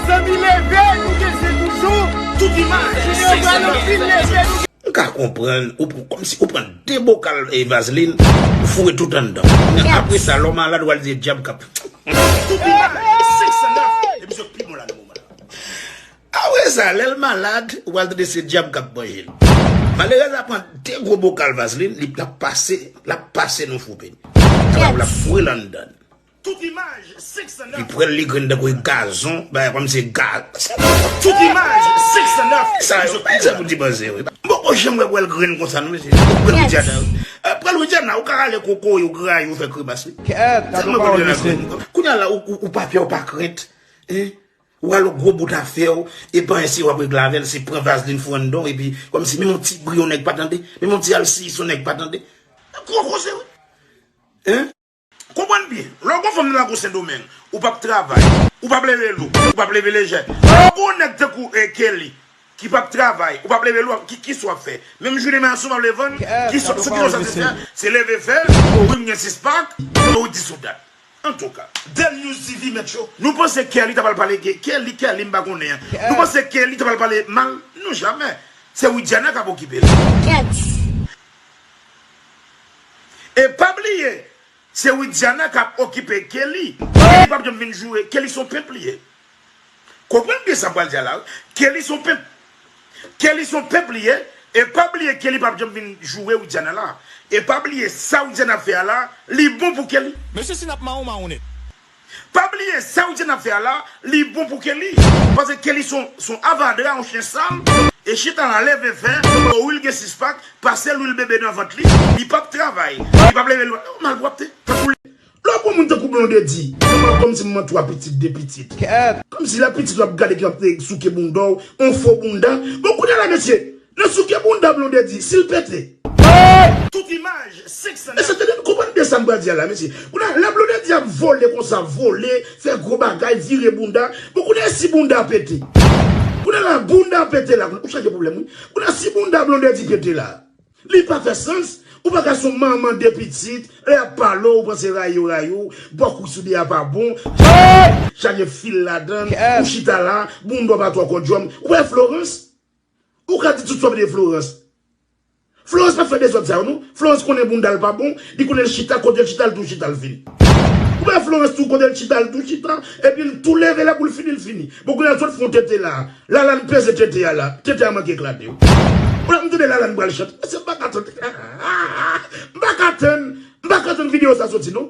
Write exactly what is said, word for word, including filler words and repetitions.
Zanmi, leve, nou gen zen toujou. Tout imaj, yo pral anpil, leve, nou gen M ka konprann, ou pran, kòmsi ou pran de bokal e vazlin, ou foure tout anndan. Apre sa, lè w malad, ou al di se dyab k ap. Tout imaj, senk san nèf, emisyon k pi bon la nan moman la. Apre sa, lè l malad, ou al tande se dyab k ap manje l. Malerèz la pran de gwo bokal vazlin, li, l ap pase, l ap pase nan fou peni. Apre, l ap foure l anndan. Tout imaj, senk san nèf. Li pran li grenn tankou gazon, bagay kòmsi gaz. Tout imaj, senk san nèf. Sa yo, sa pou di panse, wi. M poko janm wè pral grenn konsa, non, mesye. Pral Widiana, wi. Eh, pral Widiana, ou ka rale koko, yo gray, yo fè kremas, wi. Tèlman pral Widiana grenn. Kounye a la, ou, ou, ou pa pè, ou pa krent. Hein? Ou al yon gwo bout afè w, e pa ensi w ap regle avè l, se pran vazlin fou anndan w, epi kòmsi menm yon ti bri yon nèg pa tande, menm yon ti alsiyis yon nèg pa tande. Gwo koze, wi. Hein? Konprann byen, lè w gon fanm nan lakou Sendomeng, ou p ap travay, ou p ap leve lou, ou p ap leve lejè. Lè w gon nèg tankou, eh, Kelly, ki p ap travay, ou p ap leve lou, ki, kisa w ap fè? Menm jounen men asou w ap leve vann, kisa, se kisa w sa te fè? Se leve fè, o wi m gen sis pak, o wi di sou dat. Antouka, Del News T V, mèt yo, nou panse Kelly ta pral pale, Ke-, Kelly, Kelly, m pa konnen an. Nou panse Kelly ta pral pale mal? Non, jamè. Se Widiana k ap okipe l. E pa bliye, se Widiana k ap okipe Kelly. Kelly p ap janm vin joure. Kelly se yon pimp li ye. Konprann byen sa m pral di a la, wi. Kelly se yon pimp. Kelly se yon pimp li ye. E pa bliye Kelly p ap janm vin joure Widiana la. E pa bliye sa Widiana ap fè a la, li bon pou Kelly. Mesye, si n ap mawon, mawon nèt. Pa bliye, sa Widiana ap fè a la, li bon pou Kelly. Paske Kelly se yon, se yon avadra, yon chen sal. E chita la leve fè, o wi l gen sis pak, pase lwil bebe nan vant li, li p ap travay, li p ap leve lou, malpwòpte. Tankou lè w pran moun tankou Blondedy, kòmsi m twa pitit, de pitit. Kòmsi la pitit w ap gade ki ap souke bounda w, yon fo bounda. Bon, kounye a la, mesye, nan souke bounda Blondedy, si l pete. Tout imaj, senk san nèf. Mesye, tande, konprann byen sa m pral di a la, mesye. Kounye a, lè Blondedy ap vole konsa, vole, fè gwo bagay, vire bounda. Bon, kounye a, si bounda pete. Kounye a la, bounda pete la, ou chanje pwoblèm, wi. Kounye a, si bounda Blondedy pete la, li pa fè sans. Ou pa ka se yon manman de pitit, lè y ap pale w, ou panse rayi yo rayi w, bò kou sou de a pa bon, chaje fil ladan l, ou chita la, bounda w pa twò kòdyòm. Ou wè Florence? Ou ka di tout sa w vle de Florence. Florence pa fè dezòd sa yo, non. Florence konnen bounda l pa bon, li konnen l chita, kote l chita, l tou chita, l fini. Ou wè Florence tou kote l chita, l tou chita, epi l tou leve la pou l fini, l fini. Bon, kounye a l sot fè yon tete la. Lalane peze tete a la. Tete a manke eklate, wi. Ou la, m tande Lalane pral chante. Mesye, m pa ka tann. M pa ka tann. M pa ka tann videyo sa soti, non.